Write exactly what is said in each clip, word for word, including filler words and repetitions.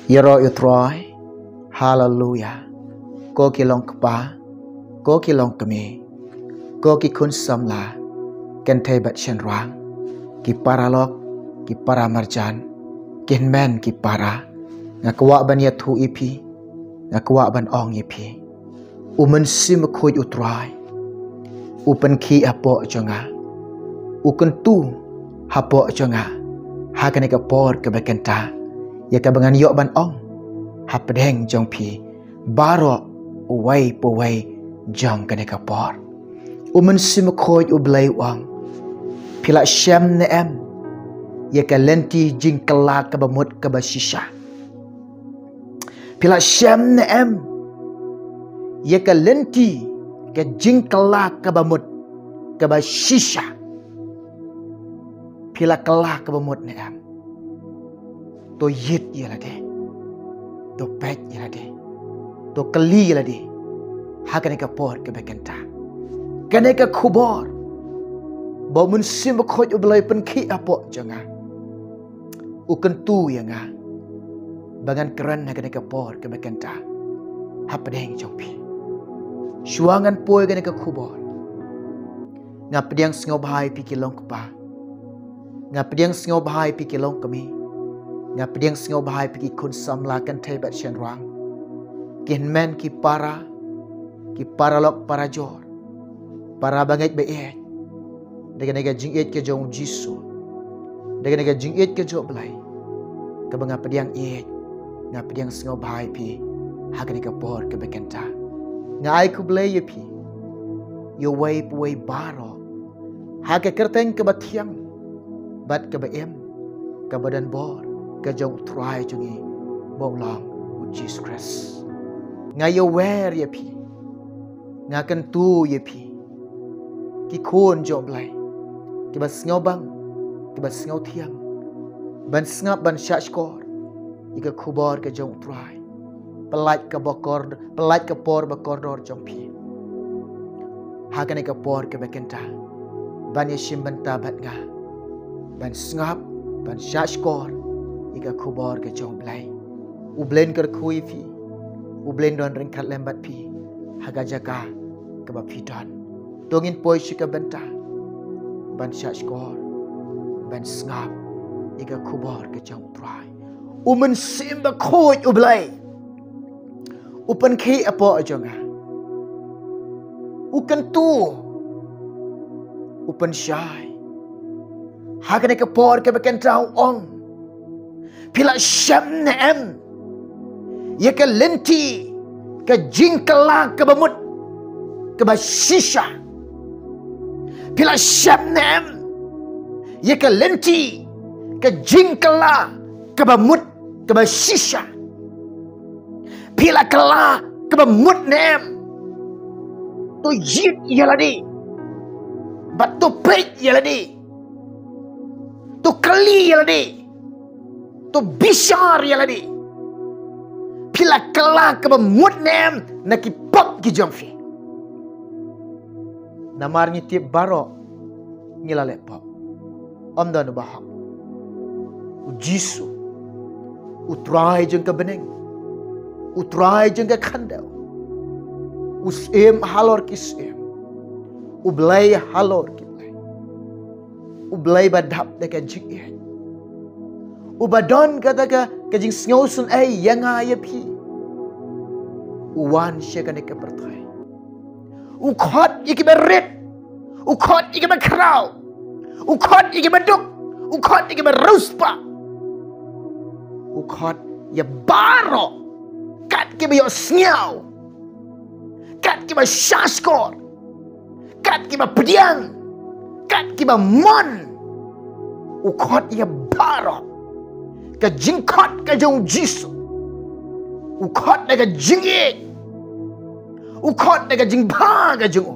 Ïaroh ïa u Trai. Haleluya. Ko ki long kpa, ko ki long kmie, ko ki khun samla kynthei bad shynrang, ki paralok, ki paramarjan, ki hynmen ki para, nga kwah ban ïathuh ïa phi, nga kwah ban ong ïa phi. U Mynsiem Bakhuid u Trai u pynkhih hapoh jong nga, u kyntu hapoh jong nga ha kane ka por kaba kynta, ïa kaba ngan ïoh ban ong hapdeng jong phi baroh uwei pa uwei jong kane ka por. U Mynsiem Bakhuid u Blei u ong, phi la shem ne em ïa ka lynti jingkylla kaba mut kaba shisha? Phi la shem ne em ïa ka lynti ka jingkylla kaba mut kaba shisha? Phi la kylla kaba mut ne em? To ïit ïa lade, to peit ïa lade, to kylli ïa lade ha kane ka por kaba kynta. Kane ka khubor ba u Mynsiem Bakhuid u Blei u pynkhih hapoh jong nga, u kyntu ïa nga ba ngan kren ha kane ka por kaba kynta hapdeng jong phi. Shuwa ngan poi kane ka khubor, nga pdiang sngewbha ïa phi ki long kpa, nga pdiang sngewbha ïa phi ki long kmie, nga pdiang sngewbha ïa phi ki khun samla kynthei bad shynrang, ki hynmen ki para, ki paralok parajor, para bangeit baieit. Da kane ka jingïeit ka jong u Jisu, da kane ka jingïeit ka jong u Blei, kaba nga pdiang ïeit, nga pdiang sngewbha ïa phi ha kane ka por kaba kynta. Nga ai khublei ïa phi, ïa uwei pa uwei baroh, ha ka kyrteng kaba thiang bad kaba im, kaba don bor ka jong u Trai jong ngi ba u long u Jisu Khrist. Nga ïawer ïa phi, nga kyntu ïa phi, ki khun jong u Blei, kiba sngewbang, kiba sngewthiang ban sngap ban shahshkor ïa ka khubor ka jong u Trai. Pyllait ka bokor, pyllait ka por ba kordor jong phi ha kane ka por kaba kynta ban ïashim bynta bad nga, ban sngap, ban shahshkor ïa ka khubor ka jong u Blei. U Blei un kyrkhu ïa phi, u Blei un don ryngkat lem bad phi ha ka jaka kaba phi don. To ngin poi sha ka bynta ban shahshkor, ban sngap ïa ka khubor ka jong u Trai. U Mynsiem Bakhuid u Blei u pynkhih hapoh jong nga, u kyntu, u pynshai ha kane ka por kaba kynta, u ong, phi la shem ne em ïa ka lynti ka jingkylla kaba mut kaba shisha? Phi la shem ne em ïa ka lynti ka jingkylla kaba mut kaba shisha? Phi la kylla kaba mut ne em? To ïit ïa lade, bad to peit ïa lade, to kylli ïa lade, to bishar ïa lade. Phi la kylla kaba mut ne em na ki pop ki jong phi? Namar ngi tip baroh ngi la leh pop. Ym don uba hok. U Jisu, u Trai jong ka bneng, u Trai jong ka khyndew, u Syiem halor ki syiem, u Blei halor ki blei, u Blei ba dap da ka jingïeit, uba don kata ka, ka jingsngewsynei ïa nga ïa phi, u wan sha kane ka pyrthei. U khot ïa kiba rit, u khot ïa kiba khraw, u khot ïa kiba duk, u khot ïa kiba riewspah, u khot ïa baroh, kat kiba ïohsngew, kat kiba shahshkor, kat kiba pdiang, kat kiba mon. U khot ïa baroh. Ka jingkhot ka jong u Jisu, u khot da ka jingïeit, u khot da ka jingbha ka jong u,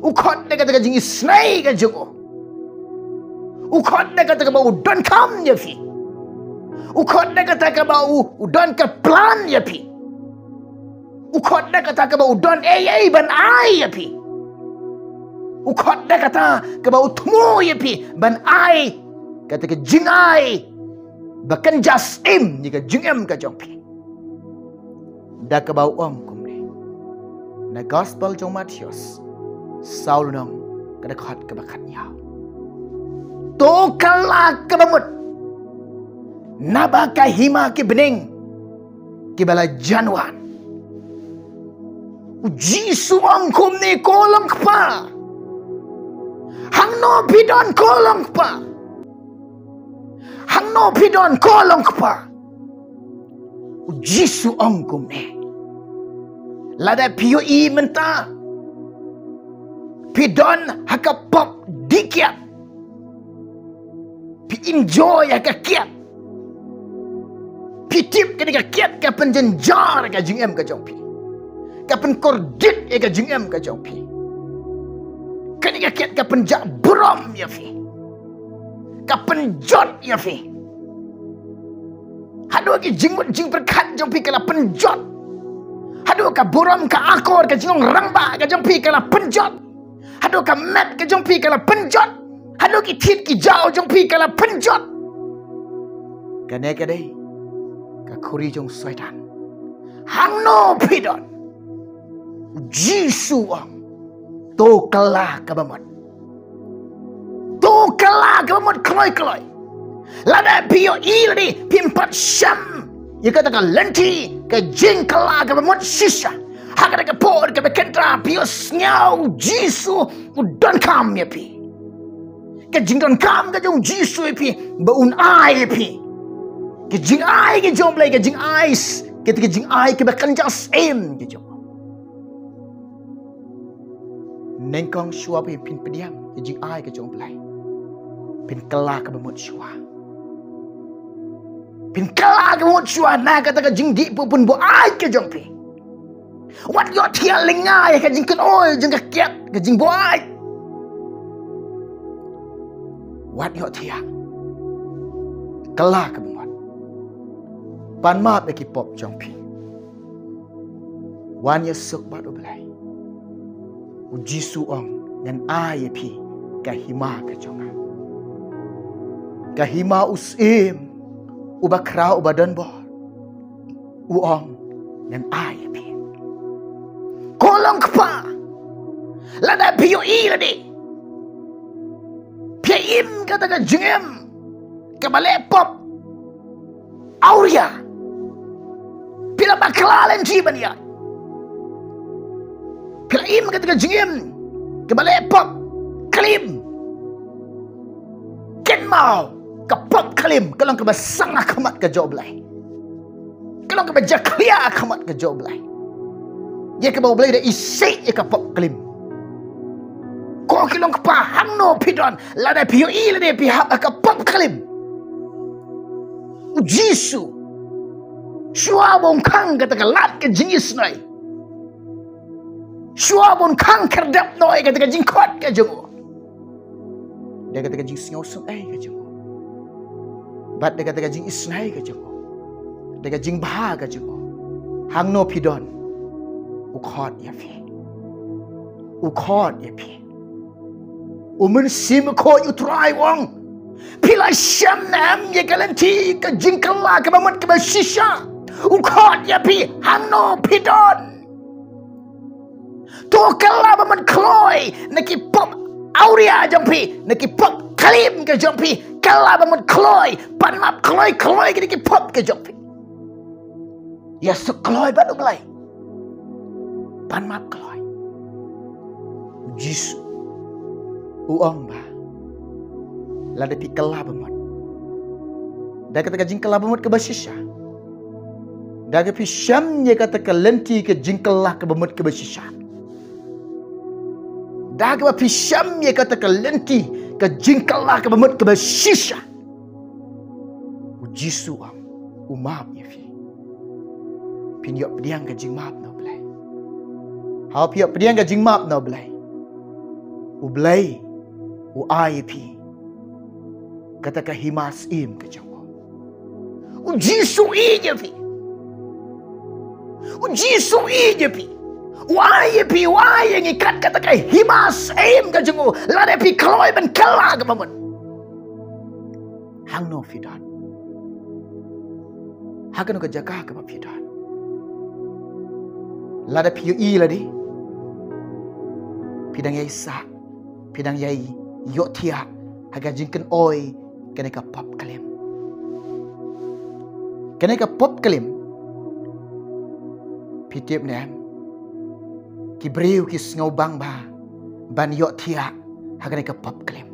u khot da kata ka jingisynei ka jong u, u khot da kata kaba u donkam ïa phi, u khot da kata kaba u, u don ka plan ïa phi, u khot da kata kaba u don ei ei ban ai ïa phi, u khot da kata kaba u thmu ïa phi ban ai kata ka jingai ba kynja syiem ïa ka jingim ka jong phi. Da kaba u ong kumne na Gospel jong Mathaios saw lynnong, ka dkhot kaba khatnïaw. To kylla kaba mut, naba ka hima ki bneng kiba la jan wan. U Jisu ong kumne, ko long kpa. Hangno phi don, ko long kpa? Hangno phi don, ko long kpa? U Jisu ong kumne, lada phi ïohi mynta phi don ha ka pop dih kiad, phi enjoy ha ka kiad, phi tip kane ka kiad ka pynjynjar ïa ka jingim ka jong phi, ka pynkordit ïa ka jingim ka jong phi. Kane ka kiad ka pynjah burom ïa phi, ka pynjot ïa phi. Haduh ki jingmut jingpyrkhat jong phi ka la pynjot. Haduh ka burom, ka akor, ka jinglong rangbah ka jong phi ka la pynjot. Haduh ka met ka jong phi ka la pynjot. Haduh ki thied ki jaw jong phi ka la pynjot. Kane ka dei ka khuri jong Soitan. Hangno phi don? Jisu ong, to kylla kaba mut. To kylla kaba mut kloi kloi. Lada phi ïohi lade phim pat shem ïa kata ka lynti ka jingkylla kaba mut shisha, ha kata ka por kaba kynta phi ïohsngew Jisu u donkam ïa phi. Ka jingdonkam ka jong Jisu ïa phi ba un ai ïa phi ka jingai ka jong U Blei, ka jingai s-, kata ka jingai kaba kynja syiem ka jong. Nyngkong shuwa ba phin pdiang ka jingai ka jong U Blei, phin kylla kaba mut shuwa. Phin kylla kaba mut shuwa na kata ka jingdih pynbuaid ka jong phi. Wat ïohthiah lyngngai ka jingkynoi jong ka kiad ka jingbuaid. Wat ïohthiah. Kylla kaba mut. Pan map ïa ki pop jong phi. Wan ïasuk bad U Blei. U Jisu ong, ngan ai ïa phi ka hima ka jong nga. Ka hima u syiem uba khraw uba donbor. U ong, ngan ai ïa phi. Ko long kpa, lada phi ïohi lade phi im kata ka jingim kaba leh pop awria, phi la bakla lynti ban ïaid. Phi la im kata ka jingim kaba leh pop klim. Kynmaw, ka pop klim ka long kaba sangha khmat ka jong U Blei. Ka long kaba jakhlia khmat ka jong U Blei. Ïa kaba U Blei u da isih ïa ka pop klim. Ko ki long kpa, hangno phi don, lada phi ïohi lade phi hap ha ka pop klim. U Jisu shuwa ba un khang kata ka lad ka jingisnei, shuwa ba un khang khyrdep noh ïa kata ka jingkhot ka jong u, da kata ka jingsngewsynei ka jong u, bad da kata ka jingisnei ka jong u, da ka jingbha ka jong u, hangno phi don, u khot ïa phi. U khot ïa phi. U Mynsiem Bakhuid U Trai u ong, phi la shem ne em ïa ka lynti ka jingkylla kaba mut kaba shisha? U khot ïa phi, hangno phi don. To kylla ba mut kloi na ki pop awria jong phi, na ki pop klim ka jong phi. Kylla ba mut kloi, pan map kloi kloi ki na ki pop ka jong phi. Ïasuk kloi bad U Blei, pan map kloi. U Jisu u ong ba lada phi kylla ba mut, da kata ka jingkylla ba mut kaba shisha, da ka phi shem ïa kata ka lynti ka jingkylla kaba mut kaba shisha, da kaba phi shem ïa kata ka lynti ka jingkylla kaba mut kaba shisha, U Jisu u ong, u map ïa phi. Phin ïoh pdiang ka jingmap na U Blei. Haba phi ïoh pdiang ka jingmap na U Blei, U Blei u ai ïa phi kata ka hima syiem ka jong u. U Jisu u ïeit ïa phi. U Jisu u ïeit ïa phi. U ai ïa phi, u ai ïa ngi kat kata ka hima syiem ka jong u, lada phi kloi ban kylla kaba mut. Hangno phi don. Ha kano ka jaka kaba phi don, lada phi ïohi lade phi dang ïai sah, phi dang ïai ïohthiah ha ka jingkynoi kane ka pop klim. Kane ka pop klim, phi tip ne em, ki briew ki sngewbang ba ban ïohthiah ha kane ka pop klim.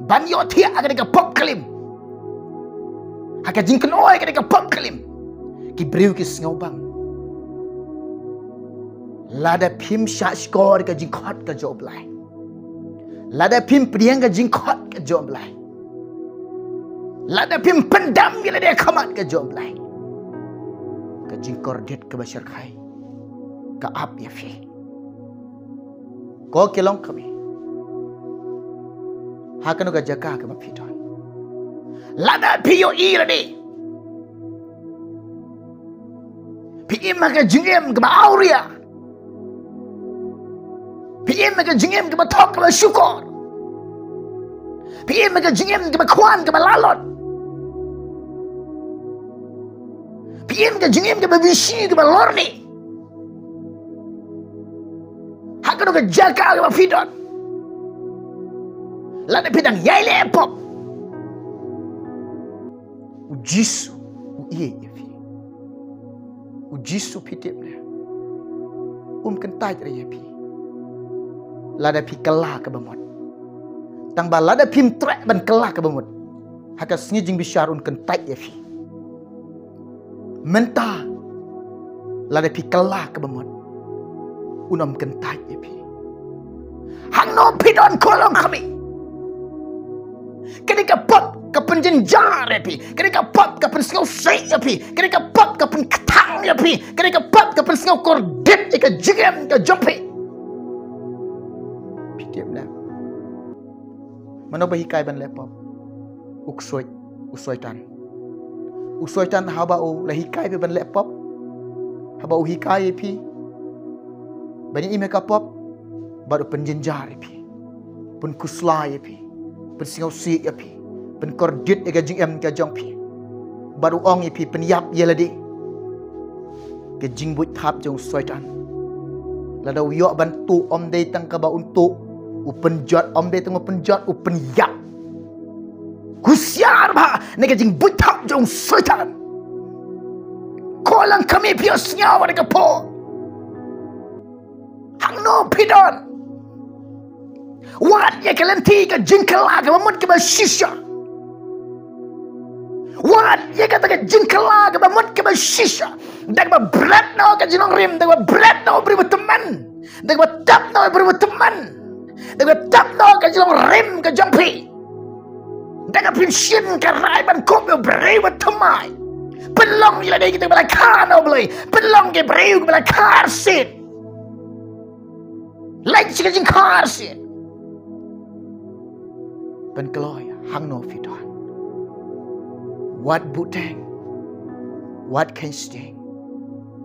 Ban ïohthiah ha kane ka pop klim, ha ka jingkynoi kane ka pop klim, ki briew ki sngewbang. Lada phim shah shkor ka jingkhot ka jong U Blei, lada phim pdiang ka jingkhot ka jong U Blei, lada phim pyndam ïalade ha khmat ka jong U Blei, ka jingkordit kaba shyrkhei ka ap ïa phi. Ko ki longkmie, ha kano ka jaka kaba phi don, lada phi ïohi lade phi im ha ka jingim kaba awria, phi im ha ka jingim kaba thok kaba shukor, phi im ha ka jingim kaba khwan kaba lalot, phi im ha ka jingim kaba bishi kaba lorni, ha kano ka jaka kaba phi don, lada phi dang ïai leh pop, U Jisu u ïeit ïa phi. U Jisu, phi tip ne, um kyntait re ïa phi lada phi kylla kaba mut. Tang ba lada phim treh ban kylla kaba mut, ha ka sngi jingbishar un kyntait ïa phi. Mynta lada phi kylla kaba mut, un ym kyntait ïa phi. Hangno phi don, ko longkmie, kane ka pop ka pynjynjar ïa phi, kane ka pop ka pynsngewsih ïa phi, kane ka pop ka pynkthang ïa phi, kane ka pop ka pynsngewkordit ïa ka jingim ka jong phi. Phi tip ne, mano ba hikai ban leh pop? U ksuid, u Soitan. U Soitan, haba u la hikai phi ban leh pop, haba u hikai ïa phi ban ïa im ha ka pop, bad u pynjynjar ïa phi, pynkhuslai ïa phi, pynsngewsih ïa phi, pynkordit ïa ka jingim ka jong phi, bad u ong ïa phi pynïap ïalade. Ka jingbuit thap jong u Soitan, lada u ïoh ban tuh, ym dei tang kaba un tuh, u pynjot, ym dei tang u pynjot, u pynïap. Husiar bha na ka jingbuit thap jong u Soitan. Ko longkmie, phi ïohsngew ha kane ka por? Hangno phi don, wad ïa ka lynti ka jingkylla kaba mut kaba shisha. Wad ïa kata ka jingkylla kaba mut kaba shisha, da kaba bret noh ka jinglong rim, da kaba bret noh u briew ba tymmen, da kaba tap noh u briew ba tymmen, da kaba tap noh ka jinglong rim ka jong phi, da kaba pynshim ka rai ban kup ïa u briew ba thymmai. Pynlong ïalade kita kiba la kha na U Blei, pynlong ki briew kiba la kha arsien. Leit sha ka jingkha arsien. Pynkloi, hangno phi don, wat buhteng, wat kheiñ sting,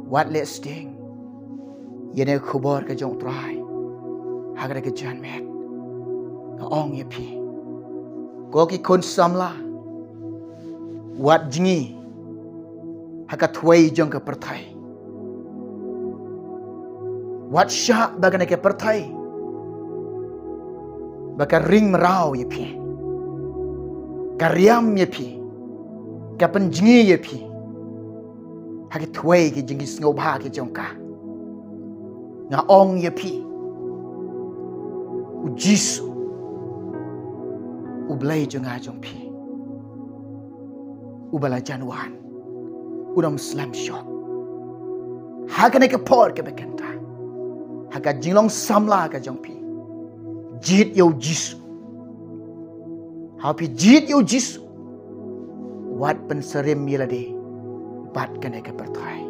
wat leh sting ïa kane ka khubor ka jong U Trai ha kane ka janmiet. Nga ong ïa phi, ko ki khun samla, wat jngi ha ka thwei jong ka pyrthei. Wat shah ba kane ka pyrthei ba ka ring mraw ïa phi, ka riam ïa phi, ka pynjngi ïa phi ha ki thwei ki jingïasngewbha ki jong ka. Nga ong ïa phi, U Jisu, U Blei jong nga jong phi, uba la jan wan, un ym slem shuh. Ha kane ka por kaba kynta, ha ka jinglong samla ka jong phi, jied ïa U Jisu. Haba phi jied ïa U Jisu, wat pynsyriem ïalade bad kane ka pyrthei.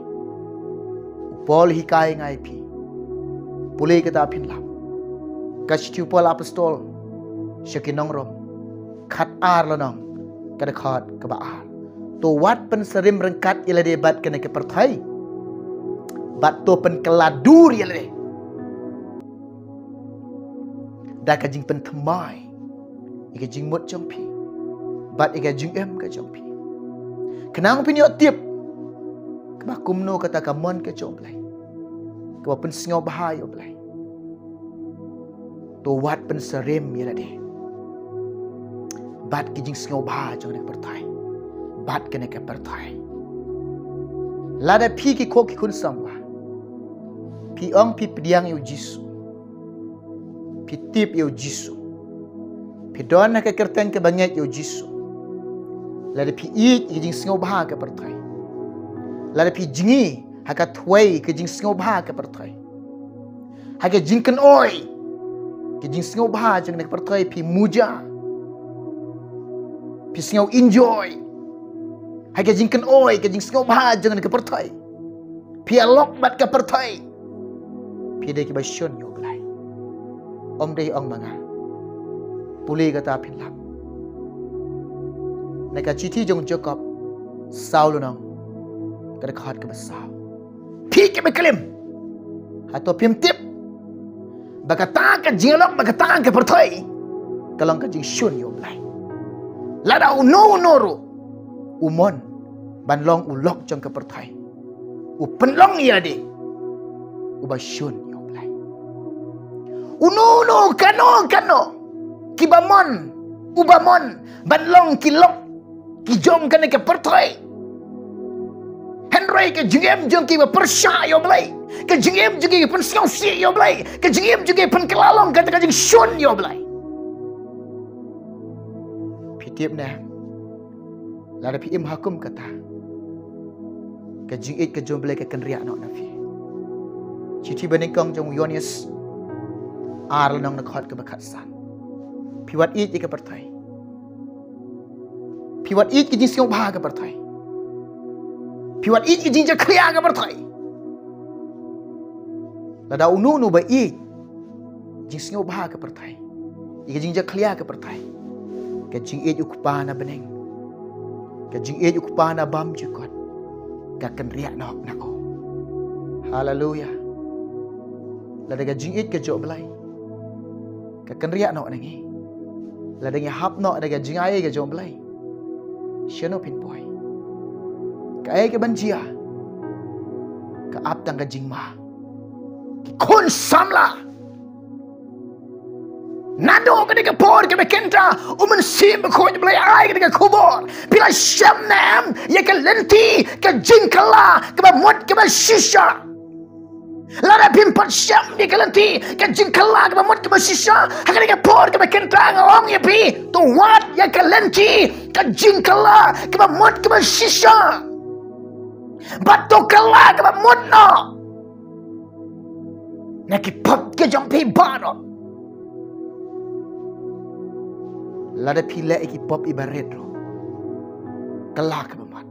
U Paul hikai nga ïa phi, pule kata phin lap, ka shithi u Paul Apostol sha ki nong Rom, khatar lynnong, ka dkhot kaba ar. To wat pynsyriem ryngkat ïalade bad kane ka pyrthei, bad to pynkylla dur ïalade da ka jingpynthymmai ïa ka jingmut jong phi bad ïa ka jingim ka jong phi. Khnang phin ïoh tip kaba kumno kata ka mon ka jong U Blei, kaba pynsngewbha ïa U Blei, to wat pynsyriem ïa lade bad ki jingsngewbha jong kane ka pyrthei, bad kane ka pyrthei. Lada phi ki khun ki khun samla, phi ong phi pdiang ïa U Jisu, phi tip ïa U Jisu, phi don ha ka kyrteng kaba ngeit ïa U Jisu, lada phi ïeit ïa ki jingsngewbha ka pyrthei, lada phi jngi ha ka thwei ka jingsngewbha ka pyrthei, ha ka jingkynoi ka jingsngewbha jong kane ka pyrthei, phi muja, phi sngew enjoy ha ka jingkynoi ka jingsngewbha jong kane ka pyrthei, phi ïalok bad ka pyrthei, phi dei kiba shun ïa U Blei. Ym dei ong ma nga. Pule kata phin lap na ka shithi jong Jakob saw lynnong, ka dkhot kaba saw. Phi kiba klim, hato phim tip ba kata ka jingïalok bad kata ka pyrthei ka long ka jingshun ïa U Blei? Lada uno uno ruh u mon ban long u lok jong ka pyrthei, u pynlong ïa lade uba shun ïa U Blei. Uno uno, kano kano kiba mon, uba mon ban long ki lok ki jong kane ka pyrthei, hynrei ka jingim jong ki ba pyrshah ïa U Blei, ka jingim jong ki ba pynsngewsih ïa U Blei, ka jingim jong ki ba pynkylla long kata ka jingshun ïa U Blei. Phi tip ne, lada phi im ha kum kata, ka jingïeit ka jong U Blei ka kynriah noh na phi. Shithi banyngkong jong u Ïoannis ar lynnong, dkhot kaba khatsan. Phi wat ïeit ïa ka pyrthei, phi wat ïeit ki jingsngewbha ka pyrthei, phi wat ïeit ki jingjakhlia ka pyrthei. Lada uno uno ba ïeit jingsngewbha ka pyrthei, ïa ka jingjakhlia ka pyrthei, ka jingïeit U Kpa na bneng, ka jingïeit U Kpa na bymjukut, ka kynriah noh na u. Haleluya. Lada ka jingïeit ka jong U Blei ka kynriah noh na ngi, lada ngi hap noh da ka jingai ka jong U Blei, shano phin poi? Kaei kaban jia? Ka ap tang ka jingma. Ki khun samla, naduh kane ka por kaba kynta, U Mynsiem Bakhuid U Blei ai kane ka khubor. Phi la shem ne em ïa ka lynti ka jingkylla kaba mut kaba shisha? Lada phim pat shem ïa ka lynti ka jingkylla kaba mut kaba shisha, ha kane ka por kaba kynta nga ong ïa phi, to wad ïa ka lynti ka jingkylla kaba mut kaba shisha, bad to kylla kaba mut noh na ki pop ki jong phi baroh. Lada phi leh ïa ki pop iba rit ruh, kylla kaba mut.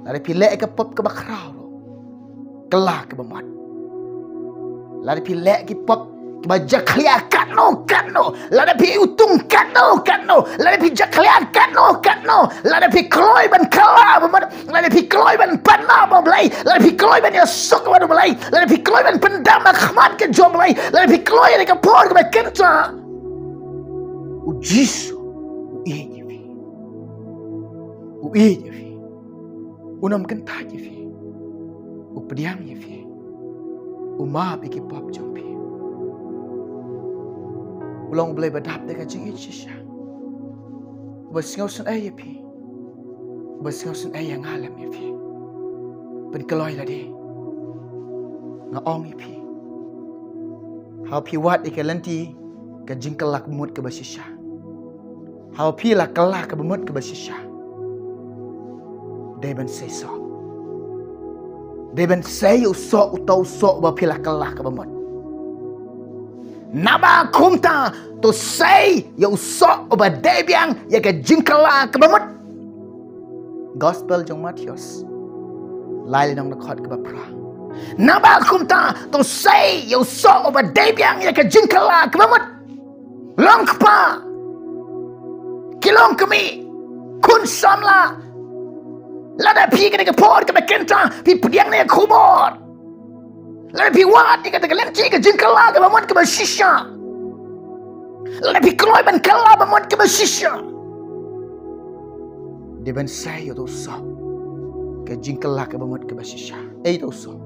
Lada phi leh ïa ki pop kaba khraw ruh, kylla kaba mut. Lada phi leh ïa ki pop kiba jakhlia katno katno, lada phi utung katno katno, lada phi jakhlia katno katno, lada phi kloi ban kylla ba mut, lada phi kloi ban pan na ba U Blei, lada phi kloi ban ïasuk bad U Blei, lada phi kloi ban pyndam ha khmat ka jong U Blei, lada phi kloi ïa ka por kaba kynta, U Jisu u ïeit ïa phi. U ïeit ïa phi. Un ym kyntait ïa phi. U pdiang ïa phi. U map ïa ki pop jong phi. U long U Blei ba dap da ka jingïeit shisha, uba sngewsynei ïa phi, uba sngewsynei ïa nga lem ïa phi. Pynkloi lade. Nga ong ïa phi, haba phi wad ïa ka lynti ka jingkylla kaba mut kaba shisha, haba phi la kylla kaba mut kaba shisha, dei ban sei soh. Dei ban sei ïa u soh, uta u soh uba phi la kylla kaba mut. Naba kumta to sei ïa u soh uba dei biang ïa ka jingkylla kaba mut. Gospel jong u Mathaios lai lynnong, dkhot kaba phra. Naba kumta to sei ïa u soh uba dei biang ïa ka jingkylla kaba mut. Long kpa, ki long kmie, khun samla, lada phi kane ka por kaba kynta phi pdiang ïa ka khubor, lada phi wad ïa kata ka lynti ka jingkylla kaba mut kaba shisha, lada phi kloi ban kylla ba mut kaba shisha, dei ban sei ïa uta u soh ka jingkylla kaba mut kaba shisha. Ei to u soh.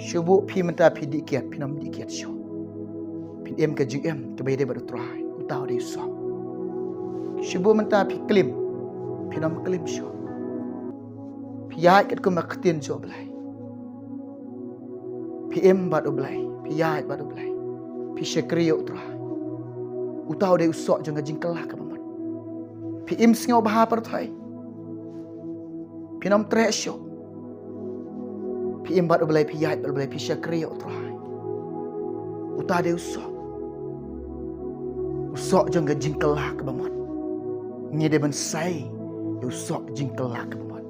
Shu buh phi mynta phi dih kiad, phin ym dih kiad shuh. Phin im ka jingim kaba ïadei bad u Trai, uta u dei u soh. Shu buh mynta phi klim, phin ym klim shuh. Phi ïaid katkum ka ktien jong u Blei. Phi im bad u Blei, phi ïaid bad u Blei. Phi shakri ïa u Trai. Uta u dei u soh jong ka jingkylla kaba mut. Phi im sngewbha pyrthei. Phin ym treh shuh. Phi im bad u Blei, phi ïaid bad u Blei, phi shakri ïa u Trai. Uta u dei u soh. U soh jong ka jingkylla kaba mut. Ngi dei ban sei ïa u soh jingkylla kaba mut.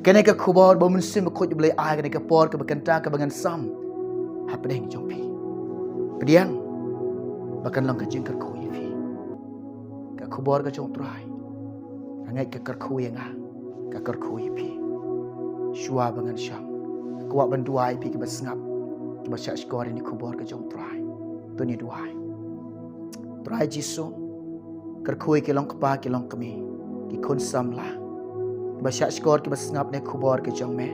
Kane ka khubor ba u Mynsiem Bakhuid u Blei ai, kane ka por kaba kynta kaba ngan sam hapdeng jong phi. Pdiang ba kan long ka jingkyrkhu ïa phi. Ka khubor ka jong u Trai. Nga ngeit ka kyrkhu ïa nga, ka kyrkhu ïa phi. Shuwa ba ngan shong, nga kwah ban duwai ïa phi kiba sngap, kiba shah shkor ïa kane ka khubor ka jong u Trai. To ngin duwai. Trai Jisu, kyrkhu ïa ki long kpa, ki long kmie, ki khun samla, kiba shah shkor, kiba sngap ïa kane ka khubor ka jong me.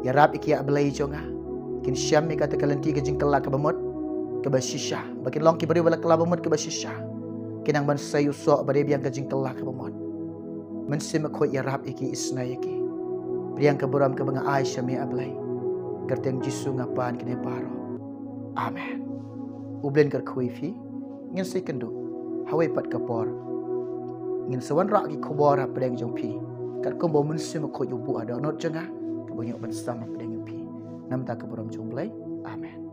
Ïarap ïa ki, ïa Blei jong nga, kin shem ïa kata ka lynti ka jingkylla kaba mut kaba shisha, ba kin long ki briew ba la kylla ba mut kaba shisha. Kin nang ban sei ïa u soh ba dei biang ka jingkylla kaba mut. Mynsiem Bakhuid ïarap ïa ki, isynei ïa ki. Pdiang ka burom kaba nga ai sha me, A Blei. Kyrteng Jisu nga pan kane baroh. Amen. U Blei un kyrkhu ïa phi. Ngin sa ïakynduh ha kawei pat ka por. Ngin sa wanrah ki khubor hapdeng jong phi, katkum ba u Mynsiem Bakhuid u buh ha dohnud jong nga, kaba ngi ïoh ban sam hapdeng jong phi. Namar ka burom jong u Blei. Amen.